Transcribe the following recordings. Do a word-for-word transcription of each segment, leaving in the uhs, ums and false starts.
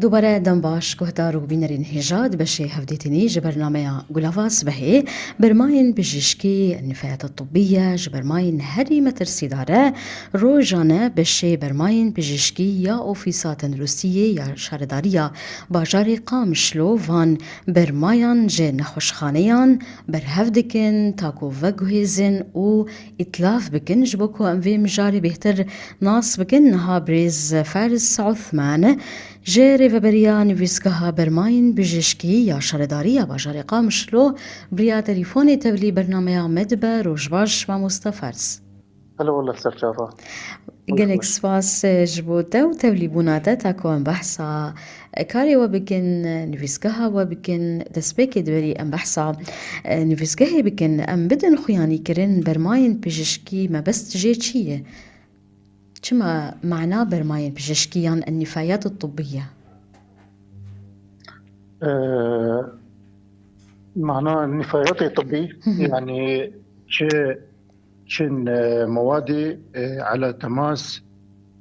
Dubare dem baş guhdar û bînerên hêja di beşê hevdêtinî ji bernameya Gulava Sibehê, bermayên pijîşkî, nifayeta tibbiye ji bermayên herî metirsîdar e, rojane beşê bermayên pijîşkî ya Ofîsa Tenduristiyê ya Şaredariya Bajarê Qamişlo van bermayan ji nexweşxaneyan berhev dikin, ta ku veguhêzin û îtlaf bikin. Ji bo ku em vê mijarê bêhtir nas bikin, niha birêz Faris Osman, ji Rêveberiya Nivîsgeha Bermayên Bijîşkî ya Şaredariya Bajarê Qamişlo bi riya telîfonê tevlî bernameya me dibe. Roj baş, mamoste Faris. Hello, Allah ser çava. Gelek spas, e, ji bo te û tevlîbûna te, ta ku em behsa, e, karê we bikin, e, nivîsgeha we bikin. Destpêkê di berî em behsa, e, nivîsgehê bikin, em bidin xuyanîkirin, bermayên pijîşkî mebest jê çi ye? Çima mana bermayên pijîşkî yan ennîfayat tibbiye? Ee, mana nîfayatê tibbî, Hı hı. yani çi, çi, e, mewadî, e, ala temas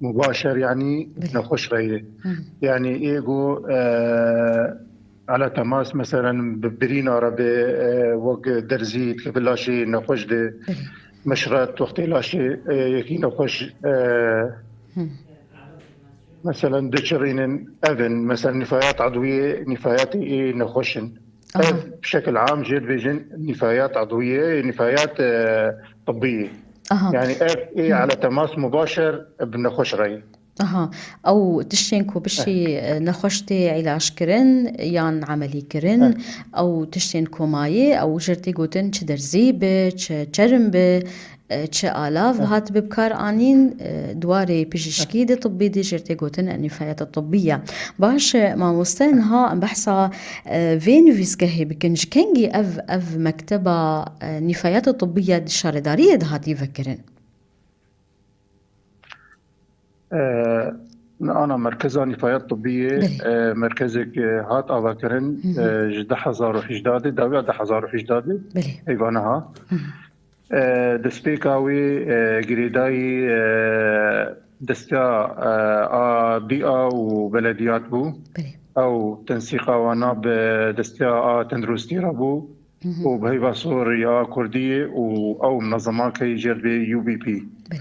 mubaşer, yani Belê. nexweş re ye. Hı hı. Yani ê ku, e, ala temas, meselen, bi birîna re be, e, wek derzî dikeve laşê nexweş de, Belê. meşret wextê laşê, e, yekî nexweş, e, Hı. meselen, diçirînin, ev in, meselen, nîfayat edwiyê, nîfayatê ê nexweş in. Aha. Ev bi şekil am jê dibêjin nîfayat edwiyê, nîfayat, e, tibbî. Aha. Yani ev ê Hı. ala temas mubaşer bi nexweş re ye. Aha, ew tiştên ku bişî, Eh. e, nexweş tê îlac kirin yan emelî kirin, Eh. ew tiştên komayê, ew jê tê gotin çi derzî bi, çi çerm bi, e, çi alav Eh. hat bi kar anîn, e, di warê pijîşkî Eh. de, tibbî de jê tê gotin ennîfayeta tibbiye. Baş, e, mamoste, niha em behsa, e, vê nivîsgehê bikin. Ji kengî ev, ev mekteba, e, nîfayeta tibbiye di şaredariyê de hatî vekirin? E, ana merkeza nîfayat tibbiyê, Belê. e, merkezek, e, hat avakirin, Hı hı. e, ji du hezar û hejdeh de, dawiya du hezar û hejdeh de, Belê. heyva niha. Hı hı. E, destpêka wê, e, girêdayî, e, desteya, e, a bîa û belediyat bû. Belê. Ew tensîqa wana bi desteya a tenduristî re bû. Mhm. û bi heyva sor ya Kurdî û ew minezema keyî jêr bê U B P. Belê.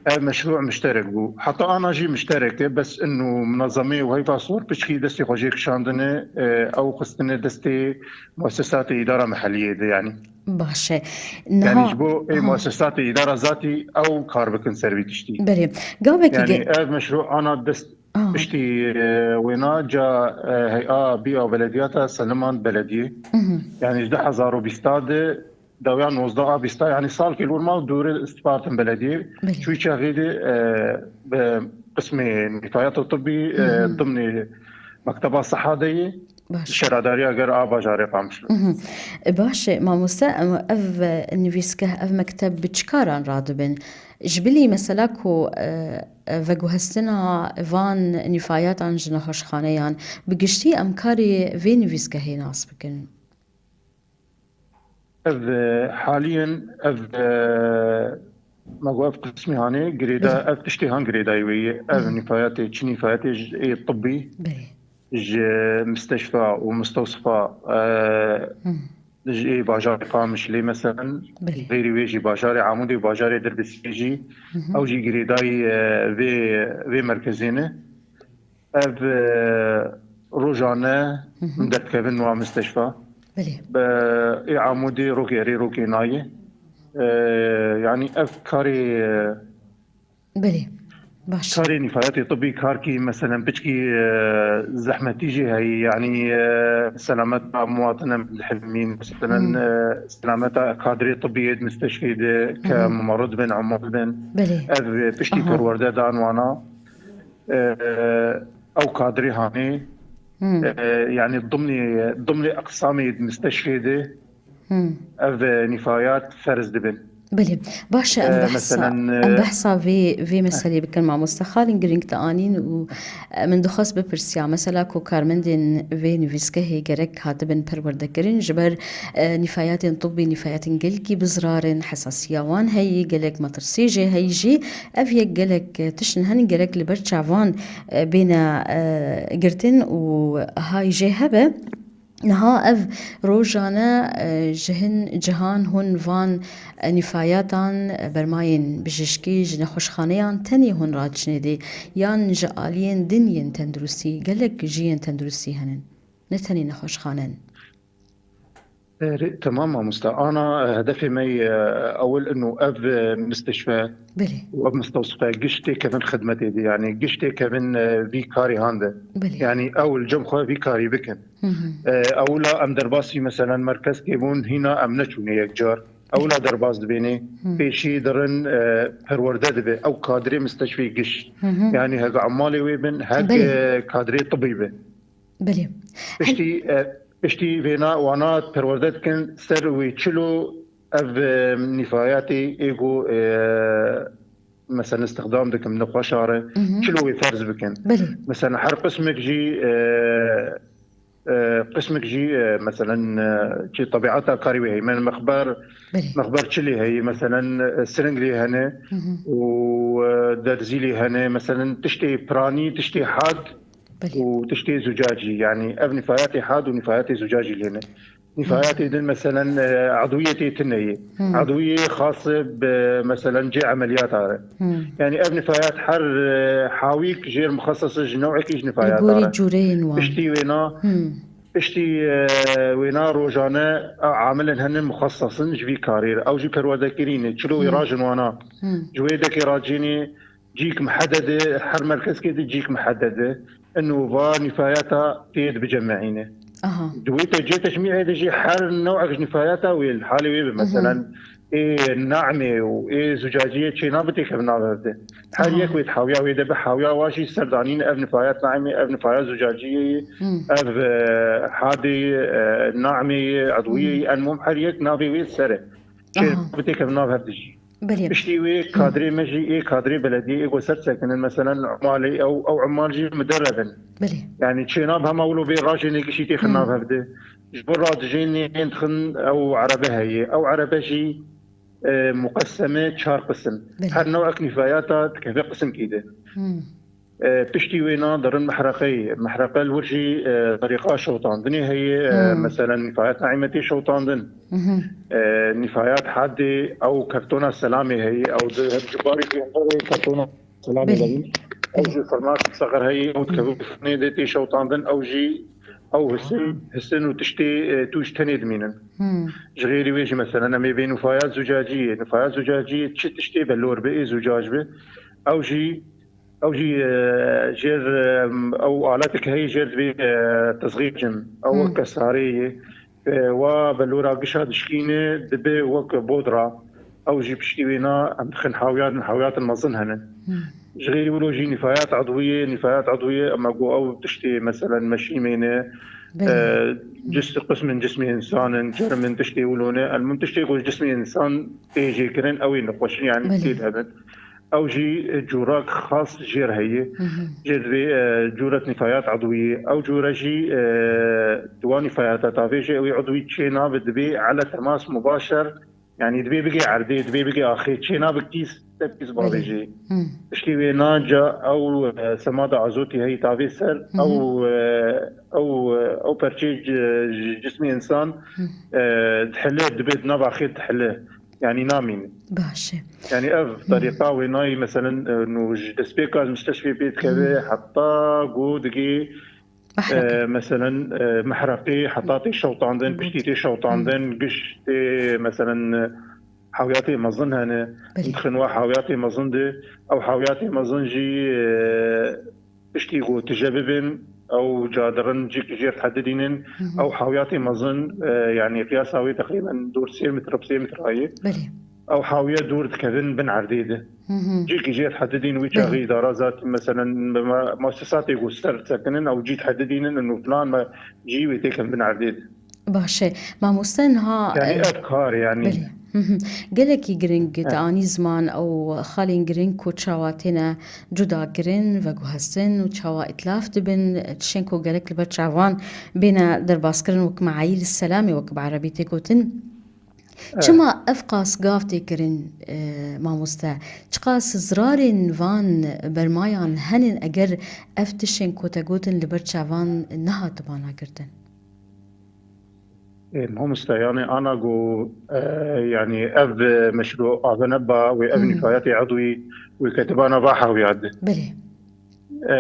Ev meşrû muşterek bû. Heta ana jî muşterek e, bes inu minezemê û heyva sor piçkî destê xwe jê kişandine, e, ew xistine destê muessesatê îdara mehelliyê de, yanî. Baş e. Yanî Niha, ji bo ê aha. muessesatê îdara zatî ew kar bikin ser vî tiştî. Belê. Gavekî Yanî ge- ev meşrû ana dest Ah. Piştî, e, wêna ca, e, heya bî a belediyata Seliman belediyê. Mhm. Yani ji du hezar û bîsta de, dawiya nozdeh a bîsta, yani salkê li wir ma dûrî spartin belediyê. Belê. Çû çaxê de, e, bi qismê nîfayata tibbî, e, Mhm. dimnê mekteba siha de ye. Baş. Şaredariya ger a bajarê Qamişlo. Mhm. E, baş e, mamoste, em, ev, e, nivîsgeh, ev mekteb bi çi karan radibin? Ji bilî mesela ku, e, e, veguhestina van nîfayatan ji nexweşxaneyan, bi giştî em karê vê nivîsgehê nas bikin. Ev, e, haliyen ev, e, me got ev qismî hanê girêda, Belê. ev tiştê han girêdayî wê ye. Ev Hı. nîfayetê, çi nîfayetê ji ê tibbî, Belê. ji misteşfa û mistewsifa, e, Hı. ji ê bajarê Qamişlê, meselen, Belê. xeyrî wê jî bajarê Amûdê û bajarê Dirbisiyê jî, Hı hı. ew jî girêdayî, e, vê, vê merkezê ne. Ev, e, rojane Hı hı. min derdikevin wa misteşfa. Belê. Bi ê Amûdê rokê erê rokê nayê. E, yanî ev karê, e, Belê. Baş. Karê nîfayetê tibbî karkî, meselen, piçkî, e, zehmetî jî heye, yanî, e, selameta muwatine dihilmîn, meselen, Hmm. e, selameta kadrê tibbî yê di misteşfê de ke Hı hı. mumerid bin, ummal bin. Belê. Ev, e, piştî Aha. perwerde dan wana. E, ew kadrê hanê, Hmm. e, yanî dimnê, dimnê eqsamê di misteşfê de Hmm. ev, e, nîfayat ferz dibin. Belê, baş e, em Ee, behsa, meselen, em e, behsa vê, vê meselê bikin, mamoste. Xalên girîng te anîn û, e, min dixwest bipirsiya, mesela ku karmendên vê nivîskehê gerek hatibin perwerdekirin, ji ber, e, nîfayatên tibbî, nîfayatên gelkî bi zirar in, hesasiya wan heyî, gelek metirsî jê heyî jî, ev yek gelek, e, tiştin henin gerek li ber çavan, e, bêne, e, girtin û hay jê hebe. Niha ev rojane, e, ji hin cihan hûn van, e, nîfayatan, e, bermayên bijîşkî ji nexweşxaneyan tenê hûn radiçinê dê yan ji aliyên din yên tenduristî, gelek jiyên tenduristî henin. Ne tenê nexweşxanen. Erê, temam mamosta. Ana, e, hedefê me, e, ewil ino ev, e, mistişfe Belê. û ev mistewsife giş têkevin xidmetê de. Yani giş têkevin, e, vî karî han de. Belê. Yani ew li cem xwe vî karî bikin. Hı hı. E, ewla em derbasî meselen merkezkê bûn, hîna em neçûne yekcar. Ewla derbas dibêne, Hı. pêşî dirin, e, perwerde dibe. Ew kadrê mistişfê giş. Hı hı. Yani hek emalê wê bin, hek, Belê. e, kadrê tibî be. Belê. Piştî, e, piştî vêna wana perwerde dikin ser wê çilo ev, e, nîfayatê ê ku, e, mesela istixdam dikim nexweşa re, Hı hı. çilo wê ferz bikin. Belê. Mesela her qismek jî, e, e, qismek jî, e, meselen, e, çi tebiata karî wê heye. Men mexber, Belê. mexber çilê heye, meselen, e, siring lê hene Hı hı. û, e, derzî lê hene, meselen, tiştê piranî, tiştê had Belê. û tiştê zucacî. Yani ev nîfayatê had û nîfayatê zucacî lê ne. Nîfayatê din, meselen, e, edwiyetê tune ye. Hmm. Edwiyê xas bi, meselen, cê emeliyata re. Hmm. Yani ev nîfayat her, e, hawîk jêr muxeses e ji newekî ji Li nîfayata gorî re. cûreyên wan. Piştî wêna, Hmm. piştî, e, wêna rojane, e, amilên henin muxeses in ji vî karê re. Ew jî perwerdekirî ne. Çilo wê Hmm. rajin wana. Hmm. Ji wê dekê racînê cîk mihedede, her merkezkê de cîk mihedede. Ino va nîfayata tê dibicemehîne. Aha. Di wê te-, cê tecmî'ê de jî her newek ji nîfayata wê li halê wê be. Mhm. Meselen, ê namê û ê zucaciyê çê nabe têkevin nav hev de. Her Aha. yek wê di hawiya wê de be, hawiya wa jî serdanîn ev nîfayat namê, ev nîfayat zucaciyê ye, Hmm. ev, e, hadê ye, e, namê ye, edwiyê ye, Hmm. en mum her yek navê wê ser e. Çê Aha. nabe têkevin nav hev de jî. Belê. Piştî wê Hı. kadrê me jî, ê kadrê belediyê ê ku ser sekinin, meselen, umalê ew, ew umal jî midereb in. Belê. Yani çênab hema wilo bê rajê nêgişî tê Hı. xinav hevdi. Ji bo radijê nê ên dixin ew erebe heye. Ew erebe jî, e, muqesem e çar qisim. Belê. Her newek nîfayata dikeve qisimkî de. Hı. E, piştî wêna dirin mehreqeyê. Mehreqe li wir jî, e, terîqa şewtandinê heye, e, Hmm. meselen, nîfayat naîmetê şewtandin. Mhm. E, nîfayat hadê ew kertona selamê heye, ew di her cubarî jî hevê kertona selamê Belê. Lewîn. Ew Belê. jî firnak sexir heye, ew dikeve firnê de tê şewtandin, ew jî ew hisin, hisin û tiştê, e, tûj tenê dimînin. Hmm. Ji xêrî wê jî, meselen, em ê bê nîfayat zucaciyê. Nîfayat zucaciyê çi tiştê belor be, ê zucac be, ew jî Ew jî, e, jêr, e, ew aletek heye jêr dibê, e, tizgîr cim. Ew Hmm. wek kesarê ye. E, wa belora gişa dişkîne dibe wek bodra. Ew jî piştî wêna em dixin hawiyat, hawiyatên mezin hene. Hmm. Ji xêrî wilo jî nîfayat edwiyê, nîfayat edwiyê, em got ew tiştê, meselen, meşîmê ne, Belê. e, cis-, qismên cismê însan in, cerm in, tiştê wilo ne. Elmim tiştê ku ji cismê însan tê jêkirin, ew ê nexweşin, yani Belê. tê de hebin. Ew jî, e, cûrak xas jêr heye. Hı hı. Jêr divê, e, cûret nîfayat edwiyê. Ew cûre jî, e, di wan nîfayata tavê jî ew ê edwî çê nabe, dibê ele temas mubaşer, yani dibê bigê erdê, dibê bigê axê, çê nabe kîs, te kîs bavê Belê. jî. Hı. Piştî wê naca ew, e, semada azotî heyî tavê ser, Hı hı. ew, e, ew, e, ew perçê ci-, ji cismê însan, Hı. e, dihile, dibe di nav axê dihile. Yani namîne. Baş e. Yani ev Hı. terîqa wê nayî, meselen, e, nû ji destpêka mistişfê pê dikeve, Hı. heta ku digê, Mehreqê. e, meselen, e, mehreqê, heta tê şewtandin, Hı. piştî tê şewtandin, Hı. giş tê, meselen, e, hawiyatê mezin hene, Belê. dixin wa hawiyatê mezin de, ew hawiyatê mezin jî, e, piştî ku tije bibin, ew ca dirin cîk jêr dihedidînin, Hı hı. ew hawiyatê mezin, e, yani qiyasa wê teqrîben dûr sê metre bi sê metre ye. Belê. Ew hawiye dûr dikevin bin erdê de. Hı hı. Cîk jêr dihedidîn wî Belê. çaxî îdara zat, meselen, me-, muessesatê ku ser sekinin, ew cî dihedidînin, û filan me cî wê têkin bin erdê de. Baş e. Mamoste niha, Yani e, ev kar yani. Belê. Gelekî giring te anî ziman ew xalên giring ku çawa têne cuda kirin, veguhestin û çawa îtlaf dibin, tişên ku gelek li ber çavan bêne derbaskirin, wek meayîl selamê, wek bi erebî tê gotin. Çima ev qas gav tê kirin, e, mamoste? Çiqas zirarên van bermayan henin eger ev tişên ku te gotin li ber çavan nehatibana girtin? Ê, mamoste, yani ana ku, e, yani ev, e, meşru avene ba wê ev nîfayetê edwî wê ketibana va hewya de. Belê. E,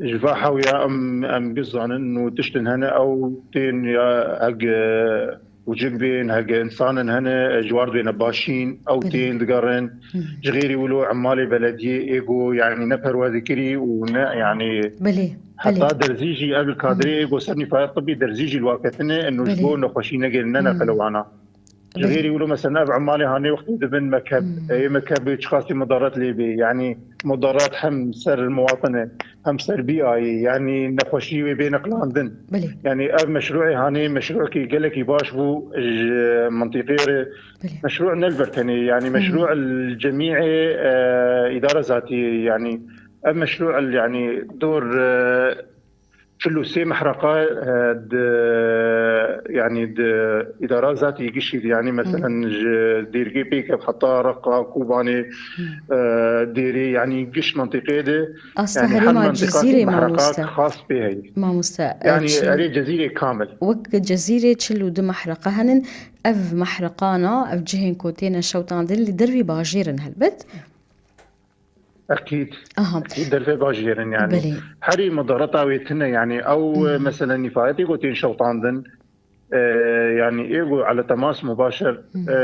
ji va hewya em, em giş zanin û tiştin hene ew tên ya heg, e, wicik bên, heg insanin hene, e, ji war dibêne başîn, ew tên digerin. Ji xêrî wilo emalê belediyê ê ku yani ne perwerdekirî û ne yani Belê. Heta derzî jî ev li kadrê ê ku ser nîfayet tibî derzî jî li wa ketine, eno ji bo nexweşî negêrine neqele wana. Ji xêrî wilo mesela ev emalê hanê wextê dibin mekeb, ê mekeb çiqasî mudaret lê bê. Yani mudaret hem ser muwatine, hem ser bîayê. Yani nexweşî wê bê neqlandin. Yani ev meşruê hanê meşruekî gelekî baş bû ji mintîqê re. Meşru ne li ber tenê, yani meşru li cemîê, e, îdara zatî, yani Ev meşru el, yani dor, e, çil û sê mehreqa, e, di, yani di îdara zatî gişî, yani meselen ji Dêrgê pêkev heta Reqa, Kobanê, e, Dêrê, yani giş mentiqê de, Asta yani herêma her mentiqa Cizîrê, mehreqa mamoste. Xas pê heye. Mamoste, e, Yani çi- erê Cezîrê kamil. Wek Cezîrê çil û du mehreqa henin, ev mehreqana, ev cihên ku têne şewtandin li dervî bajêr in helbet. Ekîd. Aha. Ekîd derve bajêrin yani. Belê. Herî mudareta wê tune yani. Ew, Hmm. mesela nîfayetê ku tên şewtandin, e, yani ê ku ele temas mubaşir, Hmm. e,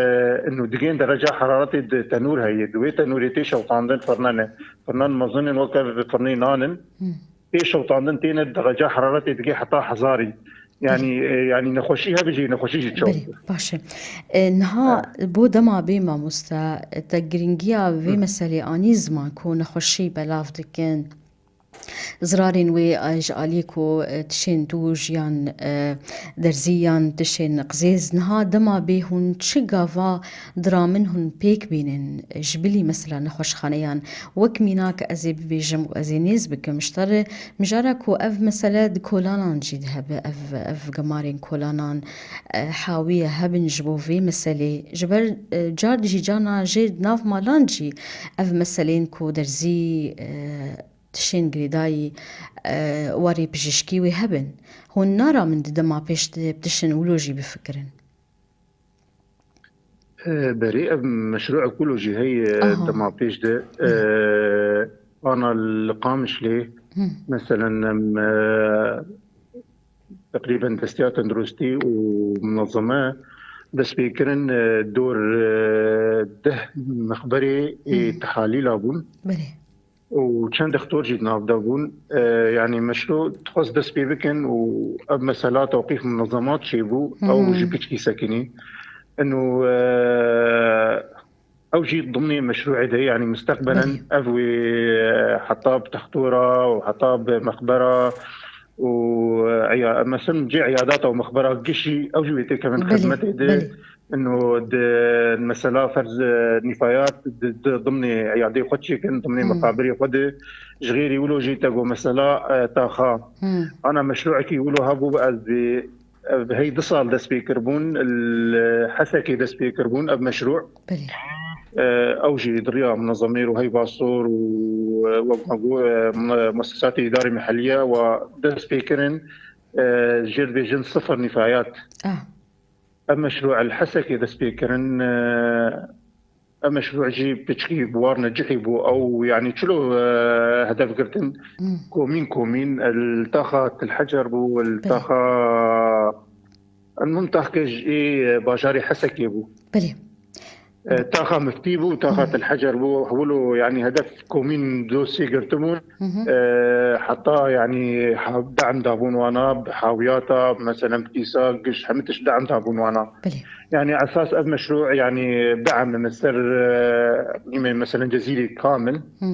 inu digên dereca heraretê di tenûr heye. Di wê tenûrê tê şewtandin firnene. Firnen mezin in weke firnê nan in. Hmm. Tê şewtandin têne dereca heraretê digê heta hezarî. Yani, e, yani nexweşî hebijî, nexweşî jî çew. Belê, baş e. E, niha bo dema bê mamoste, te giringiya vê Hı. meselê anî ziman ku nexweşî belav dikin. Zirarên wê, e, ji aliyê ku, e, tişên dûj yan, e, derzî yan tişên qizêz. Niha dema bê hûn çi gava diramin hûn pêk bînin, e, ji bilî mesela nexweşxaneyan? Wek mînak ez ê bibêjim û ez ê nêz bikim ji te re, Mijara ku ev mesele di kolanan jî dihebe, ev, ev gemarên kolanan, e, hawiye hebin ji bo vê meselê. Ji ber, e, car jî carna jê di nav malan jî ev meselên ku derzî, e, tişên girêdayî, e, warê pijîşkî wê hebin. Hûn naramin di dema pêş de bi tişên wilo jî bifikirin. E, berê ev meşru ekolojî heye Aha. dema pêş de, e, Hı. ana li Qamişlê, Hı. meselen, em, e, teqrîben destiya tenduristî û munezeme dest pê kirin, e, dor, e, deh mexberê ê Hı. tehalîla bûn. Belê. û çend dextor jî di nav de bûn. E, yanî meşru dixwest dest pê bikin û ev mesela tewqîf munezemat çêbû, Hı hı. ew ji piçkî sekinî. Ino, e, ew jî dimnê meşruê de, yanî mustaqbelen Belê. ev wê, e, heta bi textora û heta bi mexbera û, e, eya, mesela cê eyadata û mexbera gişî ew jî wê têkevin Belê, xizmetê de. belê. Ino di mesela ferz, e, nîfayat di, di dimnê eyadê xwe çêkin, dimnê Hmm. mexabirê xwe de. Ji xêrî wilo jî te got mesela, e, taxa. Hmm. Ana meşruekî wilo hebû ez dê, ev hey du sal dest pê kirbûn, li Hesekê dest pê kirbûn ev meşru. Belê. E, ew jî di riya munezemê û hey basor û, e, wek me got, e, mu-, muessesatê îdarê meheliye wa dest pê kirin, e, jê dibêjin sifir nîfayat. Ah. Ev meşru el Hesekê dest pê kirin, e, ev meşru jî piçkî bi war necihî bû. Ew, yanî çilo, e, hedef girtin, Hmm. komîn, komîn, el taxa Til Hecer bû, el Belê. taxa, el mum taxke ji, e, bajarê Hesekê bû. Belê. E, taxa Miftî bû, taxa Hı. Til Hecer bû, hewlo, yanî hedef komîn dosye girtibûn. Hı hı. E, heta, yanî, ha-, de'm dabûn wana, bi hawiyata, meselen, bi kîsa, giş, hemî tişt de'm dabûn wana. Belê. Yanî, esas ev meşru, yanî, de'm li ser, e, nîmê, meselen, Cezîrê kamil. Hı.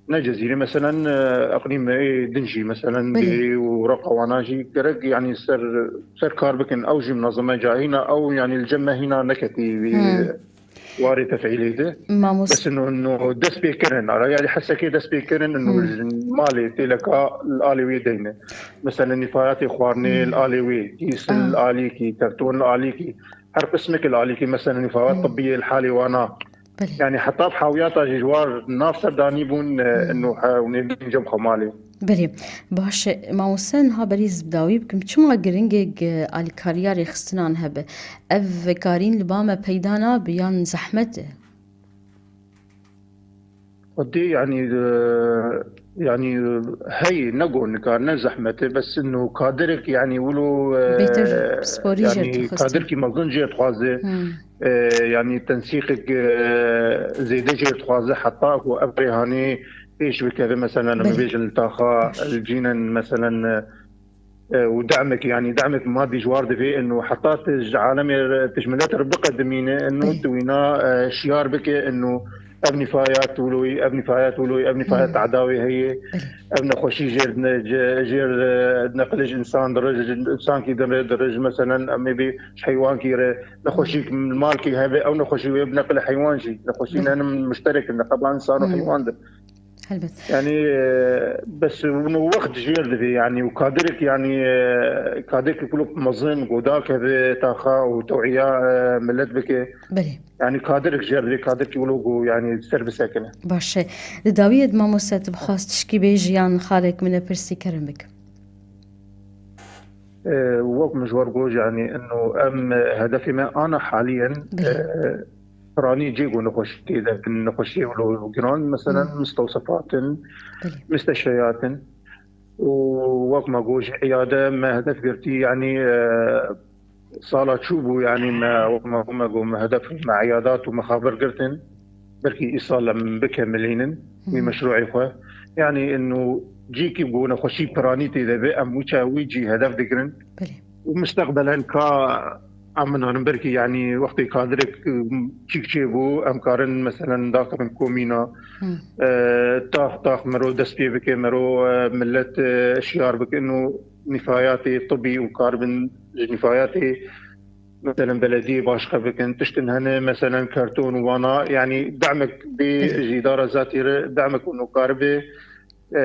ne Cezîrê, meselen, e, eqlîmê din jî, meselen, Belê. Dihê û Reqa, wana jî gerek, yanî ser, ser kar bikin. Ew jî minezeme cahîna, ew, yanî li cem me hîna neketî vî Hmm. warê tefîlê de. Mamost- Bes ino, ino dest pê kirin, ara, yanî Hesekê dest pê kirin, ino Hmm. ji malê têleka li alê wê deyne. Meselen, nîfayatê xwarinê Hmm. li alê wê, kîs Ah. li alîkî, terton li alîkî, her qismek li alîkî, meselen, nîfayat Hmm. tibbiyê li halê wana. Belê. Yanî heta bi hawiyata jî ji war nav serdanî bûn, e, Hmm. ino he, hûn ê bînin cem xwe malê. Belê. Baş e, mamoste, niha berî ez bi dawî bikim, çima giring e, e, alîkariya rêxistinan hebe? Ev vekarîn li ba me peyda nabe yan zehmet e? Xwedî, yanî, e, yanî, e, hey, ne got nikar, ne zehmet e, bes ino kadirek, yanî, wilo, e, Bêtir pisporî jê yanî, dixwestin. Kadirkî mezin jê dixwaze. Hmm. E, yanî, tensîqek, e, zêde jê dixwaze, heta ku ev rêhanê pêş bikeve, meselen, em Belê. bêjin li taxa, Baş. li cînen, meselen, e, e, û demek, yanî demek madî ji war divê, ino heta tu ji alemê re, tu ji milet re biqedimîne, ino Belê. tu wîna, e, şiyar bike, ino ev nîfayat wilo ye, ev nîfayat wilo ye, ev nîfayat Hmm. edawê heye, Belê. ev nexweşî jêr ne-, je-, jêr, e, neqile ji însan dirij, ji însankî din re dirij, meselen, em ê bê ji heywankî re, nexweşî Hmm. malkî hebe, ew nexweşî wê bi neqile heywan jî, nexweşî Belê. ne muşterek in, neqeba însan û Hmm. heywan din. Helbet. Yanî, e, bes wino wext jêr divê, yanî, û kadirek, yanî, e, kadirek kulop mezin, godak hebe, taxa û tewiya, e, millet bike. Belê. Yanî, kadirek jêr divê, kadirek wilo ku, yanî, ser bisekine. Baş e. Di dawiyê de mamoste tu bixwast tişkî bêjî yan xalek min e pirsî kerem bik. E, wek min ji we re got, yanî, ino em, e, hedefê me ana haliyen, Belê. e, piranî cê ku nexweşî tê de bin, nexweşiyê wilo giran, meselen, Hmm. mistewsefat in, Belê. misteşfeyat in. Û wek me got jî, îyade me hedef girtî, yanî, e, sala çûbû, yanî me, wek me, wek me got, me hedef, me îyadat û mexabir girtin. Belkî îsal em bikemilînin wî Hmm. meşrûê xwe. Yanî ino cîkî ku nexweşî piranî tê de be, em wî ça-, wî cî hedef digirin. Belê. Û mustaqbelen ka em nanin belkî, yanî wextê kadirek, ım, çîk çêbû, em karin, meselen, dakevin komîna, Hmm. e, tax tax mero dest pê bike, mero, e, millet, e, şiyar bike, ino nîfayatê tibî û karibin ji nîfayatê, meselen, belediyê baş xwe bikin. Tiştin hene, meselen, karton û wana, yanî demek bê Belê. ji îdara zatî re, demek û nokaribe, e,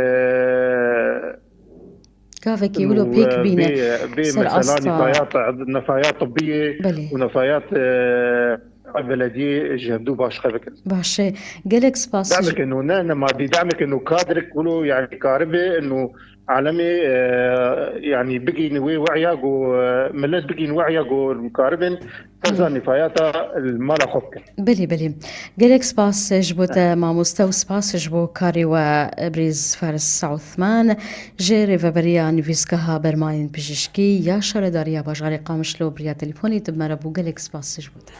Gavekî wilo û, pêk e, bîne bê, bê ser mesela asta. Nefayat, nefayat tibbiyê Belê. û nefayat, e, belediyê ji hevdû baş xwe bikin. Baş e. Gelek spas. Demek ino ne, ne madî, demek ino kadrek wilo, yanî karibe ino alemê, e, yanî bigîn wê we'ya ku, e, millet bigîn we'ya ku karibin Ferza nîfayata li mala xwe bikin. Belê, belê. Gelek spas ji bo te mamoste û spas ji bo karê we, birêz Faris Othman, ji rêveberiya Nivîsgeha Bermayên Pijîşkî ya Şaredariya Bajarê Qamişlo bi riya telefonê tu bi me re bû. Gelek spas ji bo te.